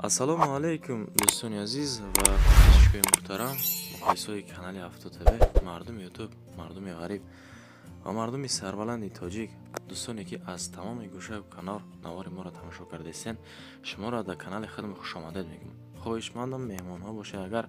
Ассалому алайкум, дӯстони азиз ва подписчикои муҳтарам, мухлисои канали Авто ТВ, мардуми Ютуб, мардуми ғариб ва мардуми сарбаланди тоҷик, дӯстоне ки аз тамоми гӯшаю канор навори моро тамошо кардастен, шуморо дар канали худам хушомадед мегӯям. Хоҳишмандам, меҳмонҳо бошед, агар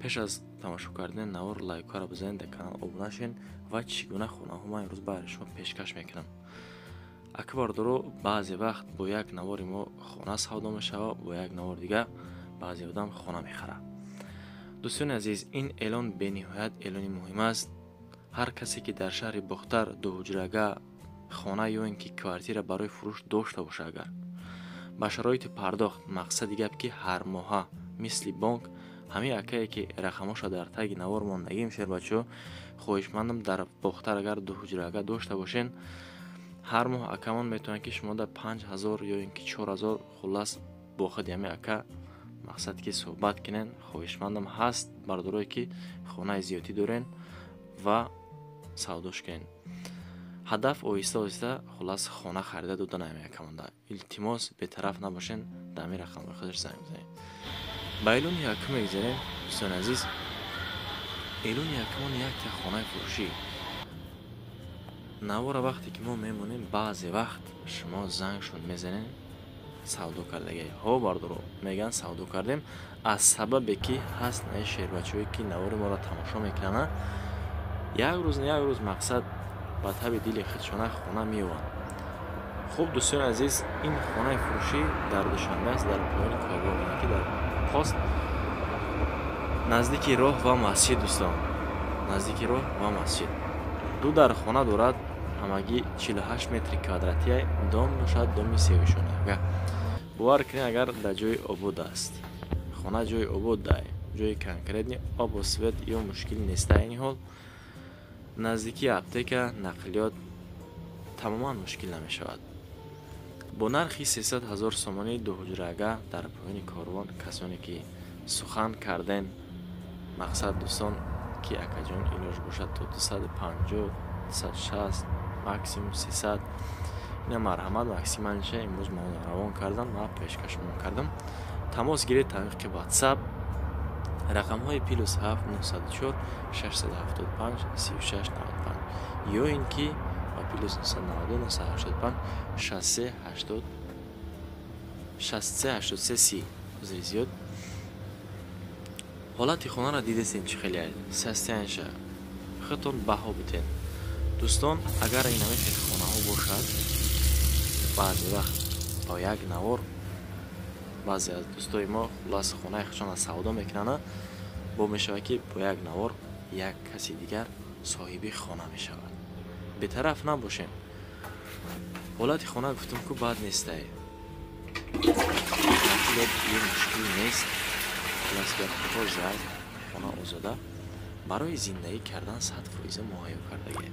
пеш аз тамошо кардани навор лайкҳоро бизанед, дар канал обуна шавед ва чӣ гуна хонаҳо ман имрӯз баҳри шумо пешкаш мекунам. Ака, бардоро, баъзе вақт бо як навори мо хона савдо мешавад, бо як навор дига баъзе одам хона мехарад. Дӯстони азиз, ин эълон бениҳоят эълони муҳим аст. Ҳар касе ки дар шаҳри Бохтар дуҳуҷрага хона ё ин ки квартира барои фурӯш дошта бошад, агар ба шароити пардохт, мақсади гап ки ҳар моҳа мисли бонк, ҳамин акае ки рақамоша дар таги навор мондагим, шербачо, хоҳишмандам, дар Бохтар агар дуҳуҷрага дошта бошен, ҳар моҳ акамон метавонад ки шумо дар 5000 ё ин ки 4000, хуллас, бо худи ҳамин ака мақсад ки суҳбат кунен. Хоҳишмандам, ҳаст бардорое ки хонаи зиёдӣ дорен ва савдош кунен. Ҳадаф оҳиста оҳиста, хуллас, хона харида додан ҳамин акамонда. Илтимос, бетараф набошен, дар ҳамин рақамҳои худаш занг бизанед. Ба эълони якум мегузарем, дӯстони азиз. Эълони якумон якта хонаи фурӯшӣ. Навора вақте ки мо мемонем, баъзе вақт шумо зангшон мезанед, савдо кардагӣ ҳо, бардоро, мегӯянд, савдо кардем. Аз сабабе ки ҳаст наи шербачаҳое ки навори моро тамошо мекунанд, як рӯз на як рӯз, мақсад, ба таби дили худшона хона меёванд. Хуб, дӯстони азиз, ин хонаи фурӯшӣ дар Душанбе аст, дар поёни Корвон, яъне ки дар пост, наздики роҳ ва масҷид. Дӯстон, наздики роҳ ва масҷид, ду дар хона дорад, ҳамагӣ 48 метри квадратия. Дом бошад, доми сеошонага. Бовар кунед, агар дар ҷои обод аст хона, ҷои обод дай, ҷои конкретный, обу свет ё мушкил неста. Айни ҳол наздикии аптека, нақлиёт тамоман мушкил намешавад. Бо нархи 300 ҳазор сомонӣ дуҳуҷрага дар поёни Корвон. Касоне ки сухан карден, мақсад, дӯстон, ки акаҷон, илоҷ бошад, то 250, 260, максимум 300, ина марҳамат, максимальныйша имрӯз мо равон кардам ва пешкашмон кардам. Тамос гиред тариқи WhatsApp, рақамҳои +7 904 675 36 95 ё ин ки ба +992 985 63 80 63 83 30. Узри зиёд. Ҳолати хонаро дидесен, чӣ хеле состояниеша, худтон баҳо битен. Дӯстон, агар ин ҳамин хел хонаҳо бошад, баъзе вақт бо як навор баъзе аз дӯстои мо, хуллас, хонаи худшонро савдо мекунанд, бо мешавад ки бо як навор як каси дигар соҳиби хона мешавад. Бетараф набошем. Ҳолати хона, гуфтум ку, бад нестай, ё мушкил нест. Хуллас гап, тоза хона, озода, барои зиндагӣ кардан 100% муҳайё кардагӣ.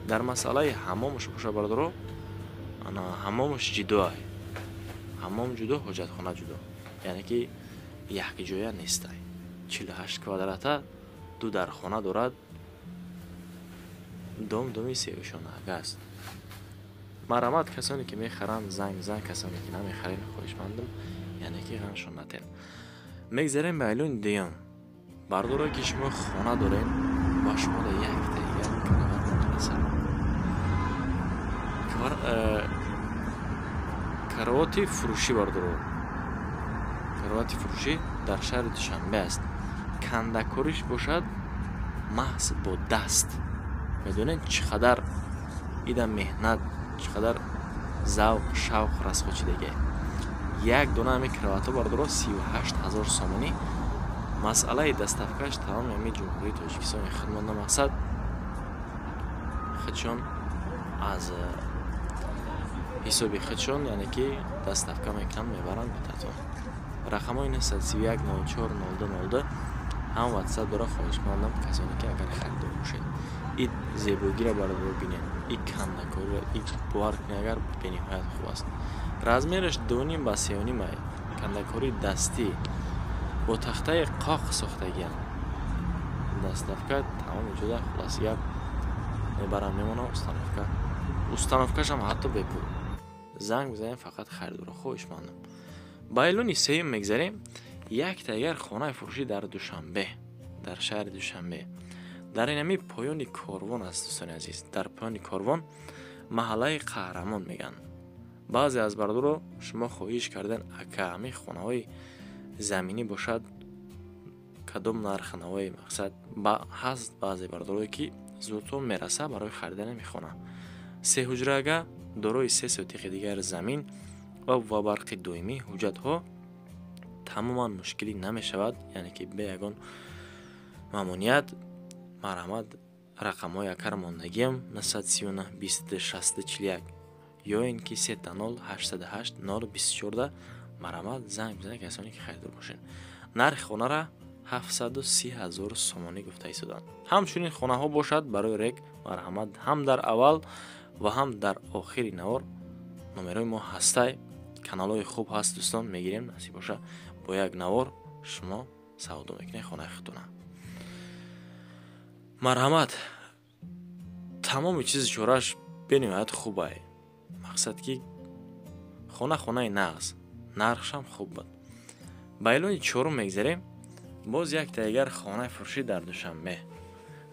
Дар масъалаи ҳаммомаш боша, бардоро, ана ҳаммомаш ҷудоай, ҳаммом ҷудо, ҳоҷатхона ҷудо, яъне ки якҷоя нестай. 48 квадрата, ду дархона дорад. Дом доми сеошонага аст. Марҳамат, касоне ки мехаранд, занг зан, касоне ки намехарен, хоҳишмандам, яъне ки ғамшон натен. Мегзарем ба эълони дуюм. Бардоро, ки шумо хона дорем ва шумо да якта дигар кровать мерасад. Кровати фурӯшӣ, бардоро, кровати фурӯшӣ дар шаҳри Душанбе аст. Кандакориш бошад маҳз бо даст. Медонед, чӣ қадар ида меҳнат, чӣ қадар завқ, шавқ расхочидагӣ. Як дона ҳамин кроватҳо, бардоро, 38 000 сомонӣ. Масъалаи доставкаш тамоми ҳамин Ҷумҳурии Тоҷикистони хидмат, мақсад, худшон аз ҳисоби худшон, яъне ки доставка мекунанд, мебаранд метатон. Рақамҳои 931 04 02 02 ҳам WhatsApp дора. Хоҳишмандам, касоне ки агар харидор бошед, и зебогиро бародар бинед, и кандакориро, и бовар кунед, агар бениҳоят хуб аст. Размераш 2,5 ба 3,5 ай. Кандакории дастӣ, бо тахтаи қоқ сохтагианд. Доставка тамоми ҷода, хуллас гап, мебарам, мемонам. Установка, установкашам ҳатто бепул. Занг бизанем фақат харидоро, хоҳишмандам. Ба эълони сеюм мегзарем. Як дигар хонаи фурӯшӣ дар Душанбе, дар шаҳри Душанбе, дар инами поёни корвон аст, дӯстони азиз. Дар поёни корвон, маҳаллаи Қаҳрамон мегӯянд. Баъзе аз бародаро шумо хоҳиш кардан: «Ака, ҳамин хонаҳои заминӣ бошад, кадом нархи навои?» Мақсад ҳаст, баъзе бародарое ки зудтон мераса барои харидани ҳамин хона. Се ҳуҷрага, дорои 3 сотиқи дигар замин ва барқи доимӣ. Ҳуҷҷатҳо тамоман мушкилӣ намешавад, яъне ки бе ягон мамоният. Марҳамат, рақамҳои акар мондагиам: 939 22 60 41 ё ин ки 000 808 024. Марҳамат, занг бизанед, касоне ки харидор бошед. Нархи хонара 730 ҳазор сомонӣ гуфта истоданд. Ҳамчунин хонаҳо бошад барои рек, марҳамат, ҳам дар аввал ва ҳам дар охири навор номерои мо ҳастай. Каналҳои хуб ҳаст, дӯстон, мегирем. Насиб боша, бо як навор шумо савдо мекунед хонаи худтона. Марҳамат, тамоми чизи чораш бениҳоят хубай. Мақсад ки хона хонаи нағз, нархшам хуб буд. Ба эълони чорум мегзарем. Боз як дигар хонаи фурӯшӣ дар Душанбе.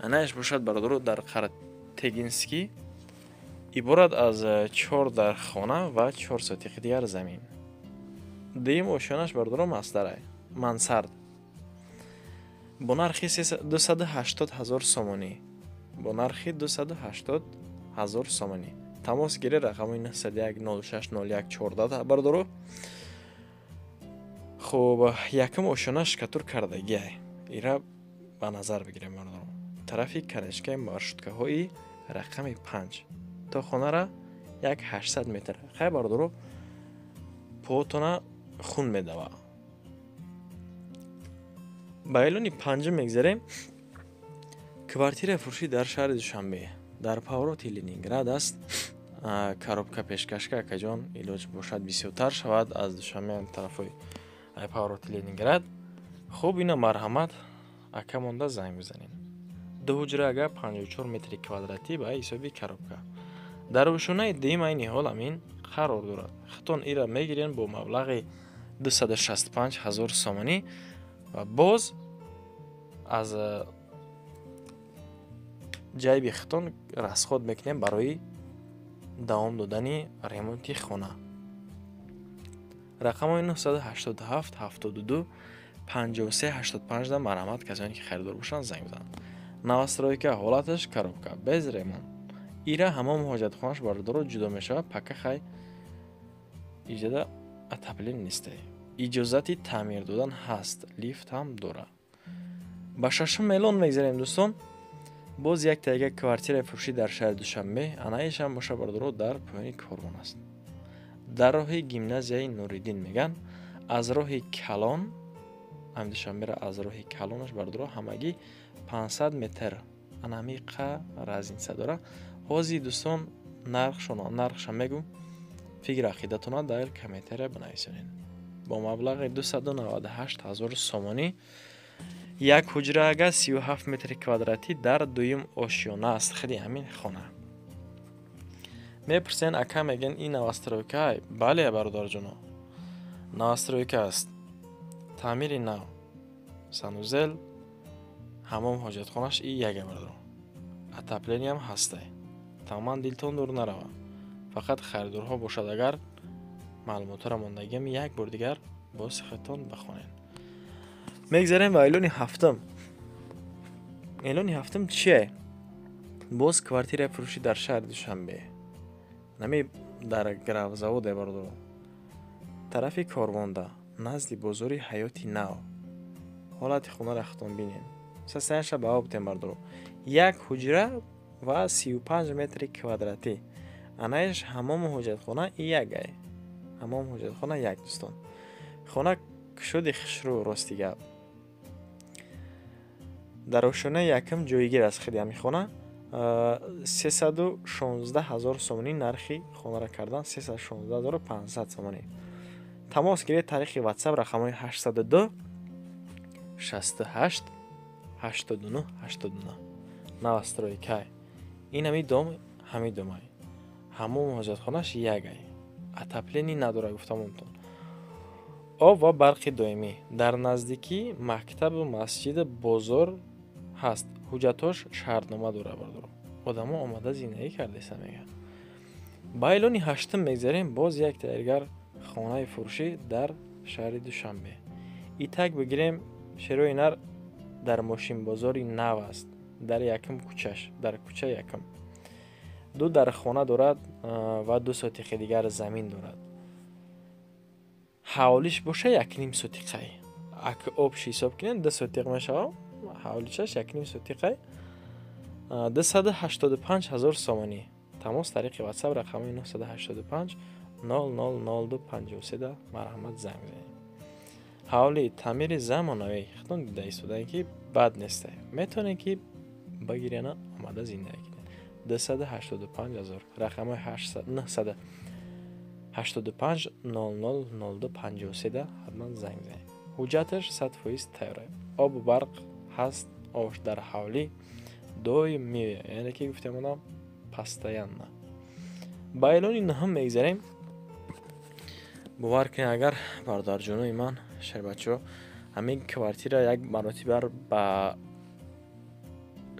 Анааш бошад, бародаро, дар Қаратегинский, иборат аз чор дар хона ва 4 сотиқи дигар замин. Дуюм ошёнаш, бародаро, масдарай мансард, бо нархи 280 ҳазор сомонӣ. Бо нархи 280 ҳазор сомонӣ тамос гиред, рақами 901 06 01 14, бародаро. Хуб, якум ошёна штукатур кардагиай, ира ба назар бигирем, бародаро. Тарафи конечкаи маршруткаҳои рақами 5 то хонара як 800 метр. Хай, бародаро, поотона хун медава. Ба эълони панҷум мегзарем. Квартираи фурӯшӣ дар шаҳри Душанбе, дар повороти Ленинград аст. Коробка пешкашка, акаҷон, илоҷ бошад, бисёртар шавад. Аз Душанбе тарафҳои повороти Ленинград. Хуб, ина марҳамат, ака монда занг бизанем. Ду ҳуҷра ага, 54 метри квадратӣ ба ҳисоби коробка. Дар ошёнаи дуюм айни ҳол амин қарор дорад. Худтон ира мегирен бо маблағи 265 ҳазор сомонӣ ва боз аз ҷайби худтон расход мекунем барои давом додани ремонти хона. Рақамҳои 987 72 53 85 да марҳамат, касоне ки харидор бошанд, занг бизананд. Новостройка, ҳолаташ коробка, без ремонт. Ира ҳамом ҳоҷатхонаш, бародаро, ҷудо мешавад. Пока хай иҷода отопление несте, иҷозати таъмир додан ҳаст, лифт ҳам дорад. Ба шашум эълон мегзарем, дӯстон. Боз як тайга квартираи фурӯшӣ дар шаҳри Душанбе. Анаишам боша, бародаро, дар поёни корвон аст, дар роҳи гимназияи Нуриддин меган. Аз роҳи калон ҳам Душанбера, аз роҳи калонаш, бародаро, ҳамагӣ 500 метр анамиқа разница дора. Ҳозир, дӯстон, нархша мегӯм, фикр ақидатона дар комментария бинависонед. Бо маблағи 298 ҳазор сомонӣ, як ҳуҷраага, 37 метри квадратӣ, дар дуюм ошёна аст худи ҳамин хона. Мепурсен: «Ака, мегӯян, ин новостройка?» Бале, бародарҷоно, новостройка аст, таъмири нав, санузел, ҳамом, ҳоҷатхонаш и яга, бародаро, отоплениям ҳастай. Тамоман дилтон дур нарава. Фақат харидорҳо бошад агар, маълумотҳоро мондагиам, як бор дигар боз худтон бихонед. Мегзарем ба эълони ҳафтум. Эълони ҳафтум чие? Боз квартираи фурӯшӣ дар шаҳри Душанбе, нами дар Гравзаводе, бародаро, тарафи корвонда, назди бозори Ҳаёти Нав. Ҳолати хонаро худтон бинед. Сасаяша ба об тем, бародаро. Як ҳуҷра ва 35 метри квадратӣ. Анаиш ҳамому ҳоҷатхона и якай, ҳамом ҳоҷатхона як. Дӯстон, хона кушоди хушрӯ, рости гап, дар ошёнаи якум ҷойгир аст худи ҳамин хона. 316 ҳазор сомонӣ нархи хонаро кардан, 316 500 сомонӣ. Тамос гиред тариқи WhatsApp, рақамҳои 802 68 89 89. Новостройкай ин ҳами дом, ҳами домай, ҳамом ҳоҷатхонаш ягай, отопление надора, гуфтамонтон. Об ва барқи доимӣ. Дар наздикӣ мактабу масҷиду бозор ҳаст. Ҳуҷҷатҳош шартнома дорад, бародаро. Одамо омада зиндагӣ кардаиста, мегӯяд. Ба эълони ҳаштум мегзарем. Боз як дигар хонаи фурӯшӣ дар шаҳри Душанбе. Итак, бигирем, шерои нар дар мошинбозори нав аст, дар якум кӯчаш, дар кӯчаи якум. Ду дар хона дорад ва 2 сотиқи дигар замин дорад. Ҳавлиш боша 1,5 сотиқай. Ак обши ҳисоб кунем, 2 сотиқ мешава, ҳавлишаш 1,5 сотиқай. 285 ҳазор сомонӣ. Тамос тариқи WhatsApp рақами 985 00 02 53 марҳамат занг занед. Ҳавли таъмири замонавӣ, худтон дида истодаем, ки бад несте. Метавонед, ки бигирена, омада зиндагӣ кунед. 285 ҳазор, рақамҳои 985 00 02 53 ҳатман занг занед. Ҳуҷҷаташ 100% тайёра. Обу барқ ҳаст, ош дар ҳавлӣ доим меояд, яъне ки гуфтем одам постоянно. Ба эълони нӯҳум мегзарем. Бовар кунед, агар бародарҷонои ман, шербачаҳо, ҳамин квартира як маротиба ба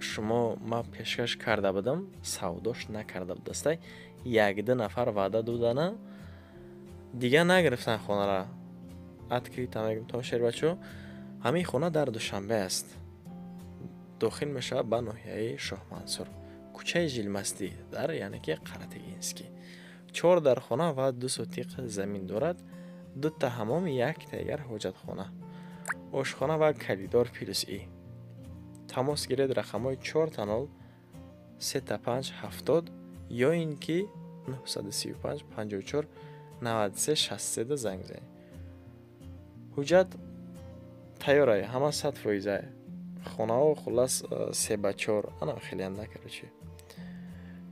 шумо ман пешкаш карда будам, савдош накарда будастай. Як-ду нафар ваъда додана, дигар нагирифтан хонара. Открыто мегӯям то шербачаҳо, ҳамин хона дар Душанбе аст. Дохил мешавад ба ноҳияи Шоҳмансур, кӯчаи Жилмастӣ, дар яъне ки Қаратегинский. 4 дархона ва 2 сотиқ замин дорад, дута ҳамом, як дигар ҳоҷатхона, ошхона ва коридор плюс и. Тамос гиред рақамҳои 00 35 70 ё ин ки 935 54 93 63 занг занед. Ҳуҷҷат тайёрае, ҳама 100%. Хонаҳо хуллас 3 ба 4, ана хеле анда, короче.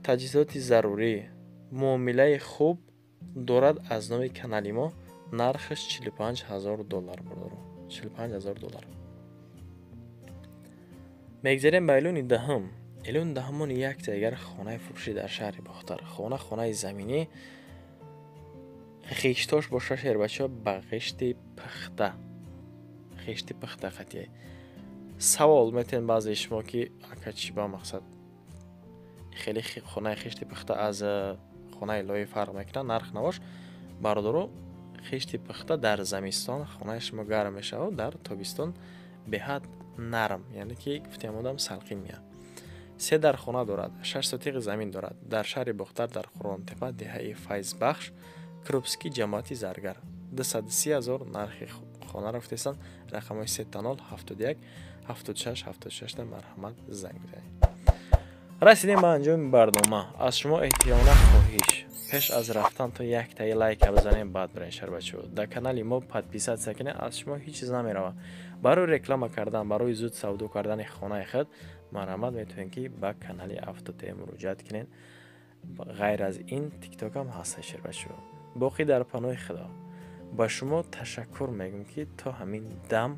Таҷҳизоти зарурӣ, муомилаи хуб дорад. Аз номи канали мо нархаш 45 ҳазор доллар, бародаро, 45 ҳазор доллар. Мегзарем ба эълони даҳум. Эълони даҳумон як дигар хонаи фурӯшӣ дар шаҳри Бохтар. Хона хонаи заминӣ, хиштош боша, шербачаҳо, ба ғишти пухта, хишти пухта қатъие. Савол метавонед баъзеи шумо, ки ака, чӣ ба мақсад хеле хонаи хишти пухта аз хонаи лоӣ фарқ мекунад нарх навош? Бародаро, хишти пухта дар замистон хонаи шумо гарм мешавад, дар тобистон беҳад нарм, яъне ки гуфтем одам салқин меяд. Се дар хона дорад, 6 сотиқи замин дорад. Дар шаҳри Бохтар, дар Қурғонтепа, деҳаи Файзбахш, Крупский, ҷамоати Заргар. 230 ҳазор нархи хонаро гуфтестанд. Рақамҳои 000 71 76 76 марҳамат занг бизанед. Расидем ба анҷоми барнома. Аз шумо эҳтиёмона хоҳиш, пеш аз рафтан то яктаи лайка бизанем, баъд бирен, шарбачаҳо. Дар канали мо подписаться кунед, аз шумо ҳеҷ чиз намеравад. Барои реклама кардан, барои зуд савдо кардани хонаи худ марҳамат, метавонед, ки ба канали Автотв муроҷиат кунед. Ғайр аз ин Тиктокам ҳаст, шербачаҳо. Боқӣ дар паноҳи Худо. Ба шумо ташаккур мегӯм, ки то ҳамин дам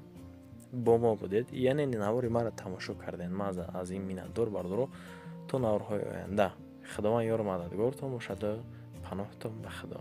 бо мо будед, яъне навори маро тамошо кардед. Ман аз ин миннатдор, бародаро. То наворҳои оянда Худованд ёру мададгортон бошаду паноҳтон ба Худо.